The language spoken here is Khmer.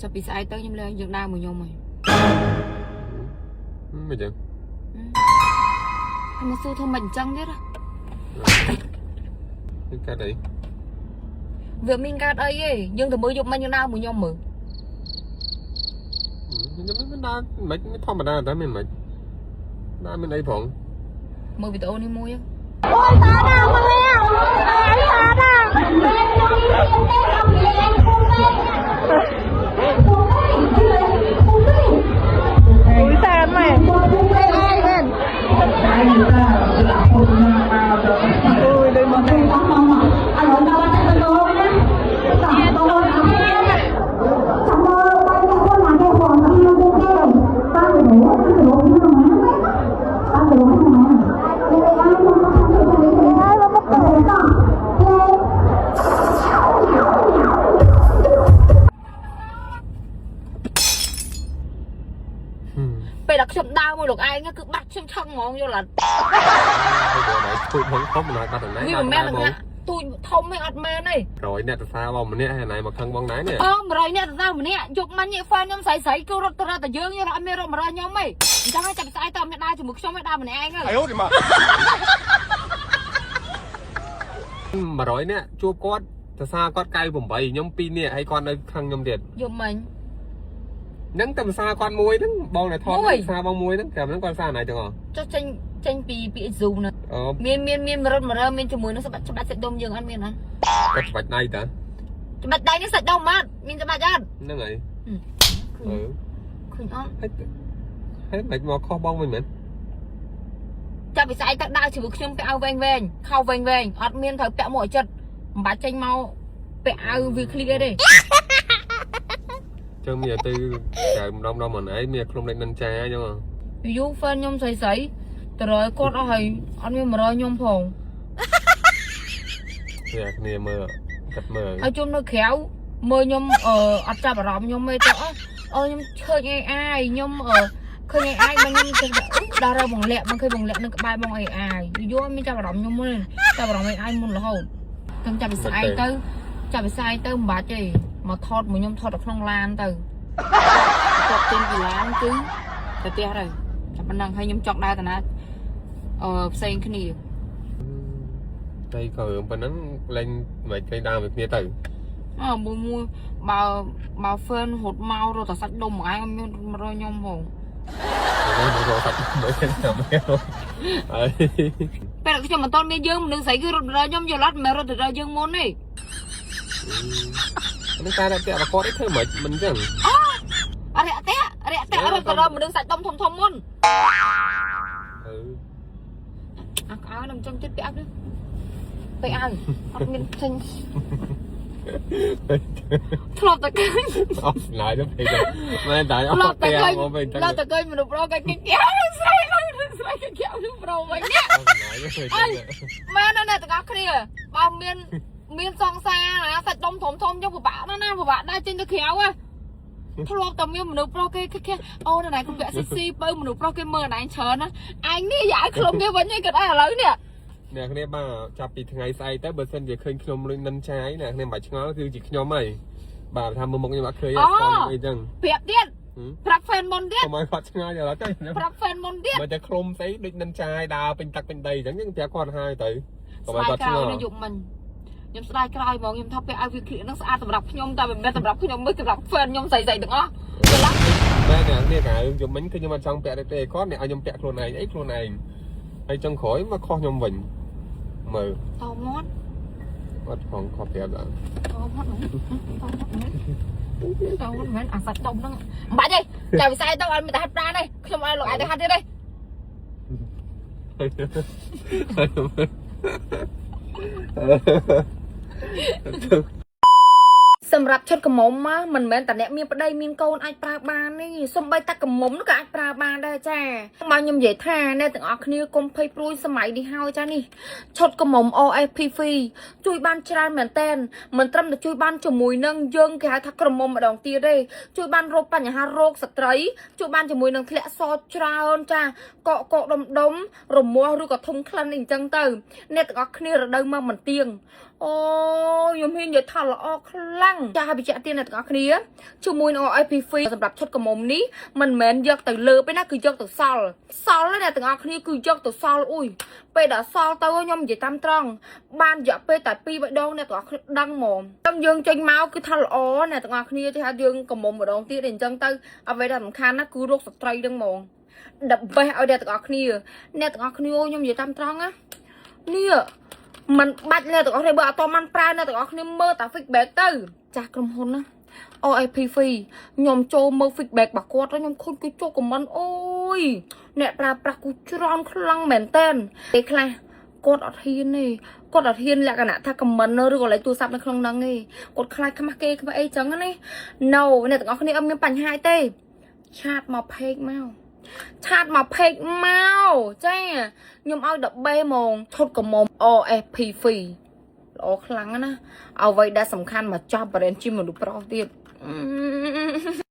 ចាប់ពីស្អែកទៅខ្ញុំលែងយើងដើរមួយខ្ញុំហើយ មិនចឹង ហើយមកសួរធ្វើមិនអញ្ចឹងទៀតហ៎ មានកាត់អី វាមានកើតអីទេយើងទៅមើលយប់មិញយើងដើរមួយខ្ញុំមើល ខ្ញុំមិនដើរមិនធម្មតាតែមិនមិនដើរមានអីផង មើលវីដេអូនេះមួយ អូយតាណាមកហើយតាណាខ្ញុំទេខ្ញុំនិយាយពូទេពូទេពូទេ អូយសែនមែន ពូទេអីមែន អូយដូចមក អស់មកអរដល់តែទៅណាតាទៅចាំមើលបាយខ្លួនមកទេផងខ្ញុំទេតាមទៅទៅទៅតាមទៅណាលេអើមកមកទៅទៅអើមកមកទៅទៅ ពេលដែលខ្ញុំដើរមួយលោកឯងគឺបាត់ខ្ញុំឆឹងហ្មងយល់អត់ ហើយបងណៃទូចផងធំណាស់បាត់ណៃ វាមិនមែនថាទូចធំទេអត់មែនទេ 100អ្នកទៅសារបងម្នាក់ហើយណៃមកខឹងបងណៃនេះ អ100អ្នកទៅម្នាក់យប់មិញហ្វេនខ្ញុំស្រីស្រីគឺរត់ទៅរត់តែយើងយល់អត់មានរត់មករកខ្ញុំទេអញ្ចឹងហើយចាប់ស្អែកតើមានដើរជាមួយខ្ញុំទេដើរម្នាក់ឯងហើយ 100អ្នកជួបគាត់ទៅសារគាត់98ខ្ញុំ2នាក់ហើយគាត់នៅខឹងខ្ញុំទៀត យប់មិញ ហ្នឹងតែសារគាត់មួយហ្នឹងបងដែលថតសារបងមួយហ្នឹងតែហ្នឹងគាត់សារណៃទាំងអស់ ចុះចេញចេញពីពី Zoom ណា អូ មានមានមានរត់មករមានជាមួយនឹងច្បាច់ច្បាច់សាច់ដុំយើងអត់មានអត់ គាត់ច្បាច់ដៃតា ច្បាច់ដៃនេះសាច់ដុំអត់មានច្បាច់អត់ ហ្នឹងហើយអឺ ឃើញអត់ ហើយហើយមិនមកខុសបងវិញមែន ចាប់ពីស្អែកទៅដើរជាមួយខ្ញុំពាក់អាវវែងវែងខោវែងវែងអត់មានត្រូវពាក់មួកឲ្យចិត្តមិនបាច់ចេញមកពាក់អាវវាឃ្លៀទេ ចឹងមានទៅក្រៅម្ដងម្ដងមិនអីមានខ្លួនលេខនិនចាអញ្ចឹង យូហ្វេនខ្ញុំស្រីស្រីទៅរយគាត់អស់ហើយអត់មាន100ខ្ញុំផង គ្នាគ្នាមើលគាត់មើល ហើយជុំនៅក្រៅមើលខ្ញុំអឺអត់ចាប់អារម្មណ៍ខ្ញុំទេទៅអអឺខ្ញុំឃើញ AI ខ្ញុំអឺឃើញ AI មកខ្ញុំទៅដល់រកបងលាក់មកឃើញបងលាក់នៅក្បែរបង AI យូរអត់មានចាប់អារម្មណ៍ខ្ញុំទេចាប់អារម្មណ៍ AI មុនរហូតខ្ញុំចាប់ពីស្អែកទៅចាប់ពីស្អែកទៅមិនបាច់ទេមកថតមួយខ្ញុំថតនៅក្នុងឡានទៅថតចេញពីឡានគឺទៅផ្ទះទៅតែប៉ុណ្ណឹងហើយខ្ញុំចង់ដើរតាណាអឺផ្សេងគ្នា តែក៏រឿងប៉ុណ្ណឹងលែងមិនគេដើរមួយគ្នាទៅ អើមួយមួយបើបើហ្វេនរត់មករត់តែសាច់ដុំមួយឯងអត់មានមករកខ្ញុំផង ទៅមករកសាច់មើលទៅហើយ ពេលដែលខ្ញុំមិនទាន់មានយើងមនុស្សស្រីគឺរត់មករកខ្ញុំយល់អត់មិនមែនរត់ទៅរកយើងមុនទេ នេះតែតែប្រកបអីធ្វើមិនមិនអញ្ចឹង អរិយតៈអរិយតៈរត់ទៅរកមនុស្សសាច់ដុំធំធំមុន អឺ អាក្អើនឹងចឹងទៀតពាក់នេះពាក់អាវអត់មានចេញធ្លាប់តែឃើញ អស់ស្នាយទៅពេកមែនតែអ ធ្លា ស់តែ ប់តែឃើញ មកវិញ ធ្លាប់តែឃើញមនុស្សប្រុសគេគេគេស្រីឡើងស្រីគេគេមនុស្សប្រុសវិញនេះ អស់ស្នាយទៅពេក មែនណាស់អ្នកទាំងអស់គ្នាបើមានមានសង្សារណាសាច់ដុំធំធំចឹងពិបាកណាស់ណាពិបាកដែរចេញទៅក្រៅហ៎ធ្លាប់តែមានមនុស្សប្រុសគេគេអូនណែគេពាក់ស៊ីស៊ីបើមនុស្សប្រុសគេមើលណែច្រើនណាឯងនេះយ៉ាឲ្យខ្លួនគេវិញឯងគាត់ឯឥឡូវនេះ អ្នកគ្នាបាទចាប់ពីថ្ងៃស្អែកទៅបើសិនជាឃើញខ្ញុំលុយនិនចាយអ្នកគ្នាមិនបាច់ឆ្ងល់គឺជាខ្ញុំហើយបាទថាមើលមុខខ្ញុំអត់ឃើញអត់ស្គាល់ខ្ញុំអីចឹង ប្រាប់ទៀតប្រាប់ហ្វេនមុនទៀត កុំឲ្យគាត់ឆ្ងល់យ៉ាងណាទៅ ប្រាប់ហ្វេនមុនទៀត មើលតែក្រុមស្អីដូចនិនចាយដើរពេញទឹកពេញដីអញ្ចឹងយើងប្រាប់គាត់ហើយទៅកុំ ស្ដាយក្រោឲ្យគាត់ឆ្ងល់ យនៅយប់មិញខ្ញុំស្ដាយក្រោយហ្មងខ្ញុំថាពេលឲ្យវាគ្លៀកនឹងស្អាតសម្រាប់ខ្ញុំតែមិនមែនសម្រាប់ខ្ញុំមើលសម្រាប់ហ្វេនខ្ញុំស្រីៗទាំងអស់យល់ទេ មែនអ្នកនេះកាយមិញគឺខ្ញុំអត់ចង់ពាក់ទេគាត់អ្នកឲ្យខ្ញុំពាក់ខ្លួនឯងអីខ្លួនឯងហើយចុងក្រោយមកខុសខ្ញុំវិញមើល តមាត់ អត់ផងខុសប្រាប់ដល់ តមាត់តមាត់តមិនមែនអាសាច់ដុំហ្នឹងមិនបាច់ទេចាំវិស័យទៅឲ្យមានតែហាត់ប្រាណទេខ្ញុំឲ្យលោកឯងទៅហាត់ទៀតទេ សម្រាប់ឈុតក្រមុំមកមិនមែនតែអ្នកមានប្តីមានកូនអាចប្រើបានទេសំបីតែក្រមុំនោះក៏អាចប្រើបានដែរចាមកខ្ញុំនិយាយថាអ្នកទាំងអស់គ្នាកុំភ័យព្រួយសម័យនេះហើយចានេះឈុតក្រមុំ OFPV ជួយបានច្រើនមែនតែនមិនត្រឹមតែជួយបានជាមួយនឹងយើងគេហៅថាក្រមុំម្ដងទៀតទេជួយបានរោគបញ្ហារោគស្ត្រីជួយបានជាមួយនឹងធ្លាក់សច្រើនចាកកកដុំដុំរមាស់ឬក៏ធុំក្លិនអីអញ្ចឹងទៅអ្នកទាំងអស់គ្នារដូវមកមិនទៀង អូខ្ញុំហ៊ាននិយាយថាល្អខ្លាំងចាបញ្ជាក់ទៀតអ្នកទាំងអស់គ្នាជាមួយនឹង RSP សម្រាប់ឈុតក្រមុំនេះមិនមែនយកទៅលើទេណាគឺយកទៅសល់សល់ណាអ្នកទាំងអស់គ្នាគឺយកទៅសល់អ៊ុយពេលដល់សល់ទៅខ្ញុំនិយាយតាមត្រង់បានរយៈពេលតែ2 3ដងអ្នកទាំងអស់គ្នាដឹងហ្មងអញ្ចឹងយើងចេញមកគឺថាល្អអ្នកទាំងអស់គ្នាទេថាយើងក្រមុំម្ដងទៀតអញ្ចឹងទៅអ្វីដែលសំខាន់ណាគឺរោគស្ត្រីហ្នឹងហ្មង the best ឲ្យអ្នកទាំងអស់គ្នាអ្នកទាំងអស់គ្នាអូខ្ញុំនិយាយតាមត្រង់ណានេះมันបាច់អ្នកទាំងអស់គ្នាបើអត់តបានប្រើអ្នកទាំងអស់គ្នាមើលតា feedback ទៅចាស់ក្រុមហ៊ុនណា OIPV ខ្ញុំចូលមើល feedback របស់គាត់ទៅខ្ញុំឃើញគេចូល comment អូយអ្នកប្រើប្រាស់គូច្រើនខ្លាំងមែនតើពេលខ្លះគាត់អត់ហ៊ានទេគាត់អត់ហ៊ានលក្ខណៈថា comment ឬក៏លេខទូរស័ព្ទនៅក្នុងហ្នឹងទេគាត់ខ្លាចខ្មាស់គេខ្មាស់អីចឹងណា No អ្នកទាំងអស់គ្នាអត់មានបញ្ហាទេ chat មក page មក chat មក page មកចាខ្ញុំឲ្យ10បេហ្មងឈុតក្រមុំ OSPV ល្អខ្លាំងណាស់អ្វីដែលសំខាន់មកចប់បរិញ្ញាជាមនុស្សប្រុសទៀត។